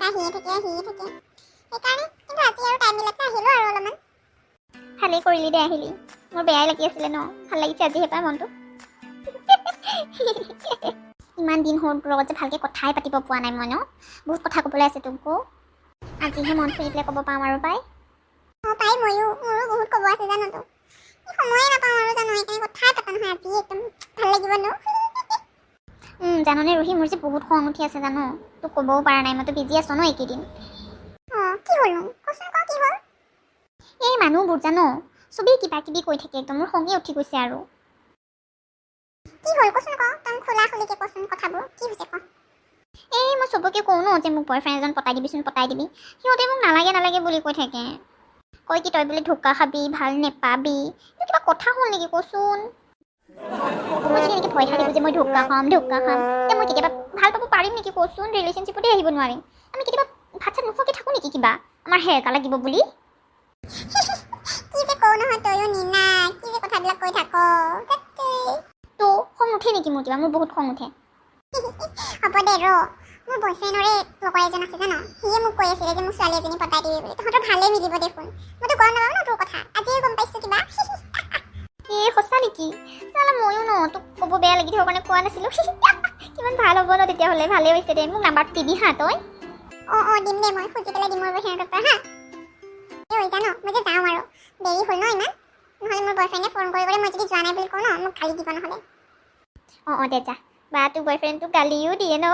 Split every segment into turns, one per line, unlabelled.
আহিয়ে থাকে, আহিয়ে থাকে, সেইকাৰণে। কিন্তু আজি আৰু টাইম মিলাই পেলাই আহিলোঁ আৰু অলপমান।
ভালেই কৰিলি দে আহিলি। মোৰ বেয়াই লাগি আছিলে ন। ভাল লাগিছে আজিহে পাই মনটো। ইমান দিন হ'ল, তোৰ লগত যে ভালকৈ কথাই পাতিব পোৱা নাই মই ন। বহুত কথা ক'বলৈ আছে তোকো। আজিহে মন খুলি পেলাই ক'ব পাম আৰু পাই।
অঁ পাই, ময়ো, মোৰো বহুত ক'ব আছে জানো তো। এই সময়ে নাপাওঁ আৰু জানো, সেইকাৰণে কথাই পতা নহয়। আজি একদম ভাল লাগিব ন।
জাননে ৰোহি, মোৰ যে বহুত খং উঠি আছে জানো। তোক ক'বও পৰা নাই, মইতো বিজি আছোঁ ন এইকেইদিন।
অঁ, কি হ'লনো? কচোন ক, কি হ'ল?
এই মানুহবোৰ জানো, চবেই কিবা কিবি কৈ থাকে, একদম মোৰ খঙে উঠি গৈছে আৰু।
কি হ'ল কচোন ক, একদম খোলা খুলিকে কচোন কথাবোৰ, কি হৈছে ক।
এই মই চবকে কওঁ ন যে মোক বয়ফ্ৰেণ্ড এজন পতাই দিবিচোন, পতাই দিবি। সিহঁতে মোক নালাগে নালাগে বুলি কৈ থাকে। কয় কি তই বোলে ধোকা খাবি, ভাল নেপাবি। এইটো কিবা কথা হ'ল নেকি কচোন? মই যদি এনেকৈ ভয় খাই থাকোঁ যে মই ধোকা খাম, ধোকা খাম, তেতিয়া মই কেতিয়াবা ভাল পাব পাৰিম নেকি কচোন? ৰিলেশ্যনশ্বিপতে আহিব নোৱাৰিম। আমি কেতিয়াবা ভাত চাত নোখোৱাকৈ থাকোঁ নেকি কিবা আমাৰ হেৰকা লাগিব বুলি?
কি যে কওঁ নহয় তয়ো নীনা, কি যে কথাবিলাক কৈ থাক ধেৎতেৰি।
তো খং নুঠে নেকি মোৰ কিবা? মোৰ বহুত খং উঠে।
হ'ব দে ৰ। মোৰ বয়ফ্ৰেণ্ডৰে লগৰ এজন আছে জান, সিয়ে মোক কৈ আছিলে যে মোক ছোৱালী এজনী পতাই দিবি বুলি। তহঁতৰ ভালেই মিলিব দেখোন। মইতো গম নাপাওঁ ন তোৰ কথা, আজিয়ে গম পাইছোঁ কিবা।
এই সঁচা নেকি? চালা, ময়ো ন তোক ক'ব বেয়া লাগি থকাৰ কাৰণে কোৱা নাছিলোঁ। কিমান ভাল হ'ব ন তেতিয়াহ'লে। ভালেই হৈছে দে, মোক নাম্বাৰটো দিবি হা তই।
অঁ, দিম দে, মই খুজি পেলাই দিম মোৰ বয়ফ্ৰেণ্ডৰ পৰা হা। এই ঐ জান, মই যে যাওঁ আৰু, দেৰি হ'ল ন ইমান। নহ'লে মোৰ বয়ফ্ৰেণ্ডে ফোন কৰি কৰি, মই যদি যোৱা নাই বুলি কওঁ ন, মোক গালি দিব নহ'লে।
অঁ, দে যা। বা, তোৰ বয়ফ্ৰেণ্ডটোক গালিও দিয়ে ন?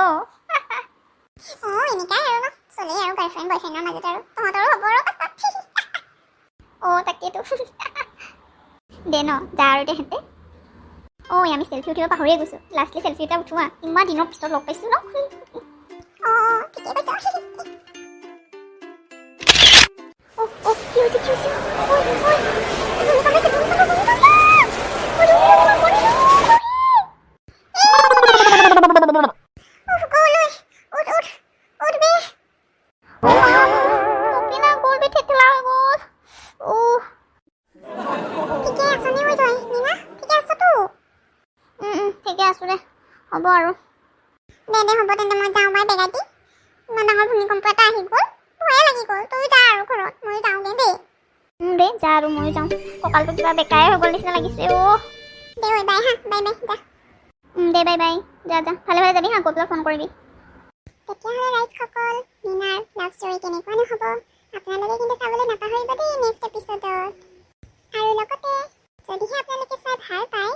অঁ, এনেকাই আৰু ন, চলেই আৰু গাৰ্লফ্ৰেণ্ড বয়ফ্ৰেণ্ডৰ মাজত আৰু। তহঁতৰো হ'ব আৰু পাছত।
অঁ, তাকেইতো। দে ন, যা আৰু তেহেঁতে। ঐ, আমি চেলফি উঠিব পাহৰিয়ে গৈছোঁ। লাষ্টলি চেলফি এটা উঠোৱা। ইমান দিনৰ পিছত লগ পাইছোঁ ন।
অঁ, ঠিকেই কৈছ।
অ', কি হৈছে, কি হৈছে? ঐ ঐ, ভূমিকম্প আহিছে, ভূমিকম্প, ভূমিকম্প! ঐ, ৰোহি, ৰোহি, মৰিলোঁ, ৰোহি!
উফ, গ'ল ঐ। উঠ উঠ উঠ বে।
অ' মা, তপিনা গ'ল বে, থেতেলা হৈ গ'ল। উহ।
ঠিকে আছনে ঐ তই নীনা? ঠিকে আছতো?
ঠিকে আছোঁ দে, হ'ব আৰু।
দে দে, হ'ব তেন্তে, মই যাওঁ বাই বেগাইটি। ইমান ডাঙৰ ভূমিকম্প এটা আহি গ'ল, ভয়ে লাগি গ'ল। তয়ো যা আৰু ঘৰত, ময়ো যাওঁগে দেই।
দে যা আৰু, ময়ো যাওঁ। কঁকালটো কিবা বেকাই হৈ গ'ল নিচিনা লাগিছে অ'।
দে ঐ, বাই হা, বাই বাই, যা।
দে, বাই বাই, যা যা, ভালে ভালে যাবি হা, গৈ পেলাই ফোন কৰিবি।
তেতিয়াহ'লে ৰাইজসকল, নীনাৰ লাভ ষ্টৰী কেনেকুৱা নহ'ব, আপোনালোকে কিন্তু চাবলৈ নাপাহৰিব দেই নেক্সট এপিছ'ডত। আৰু লগতে যদিহে আপোনালোকে চাই ভাল পায়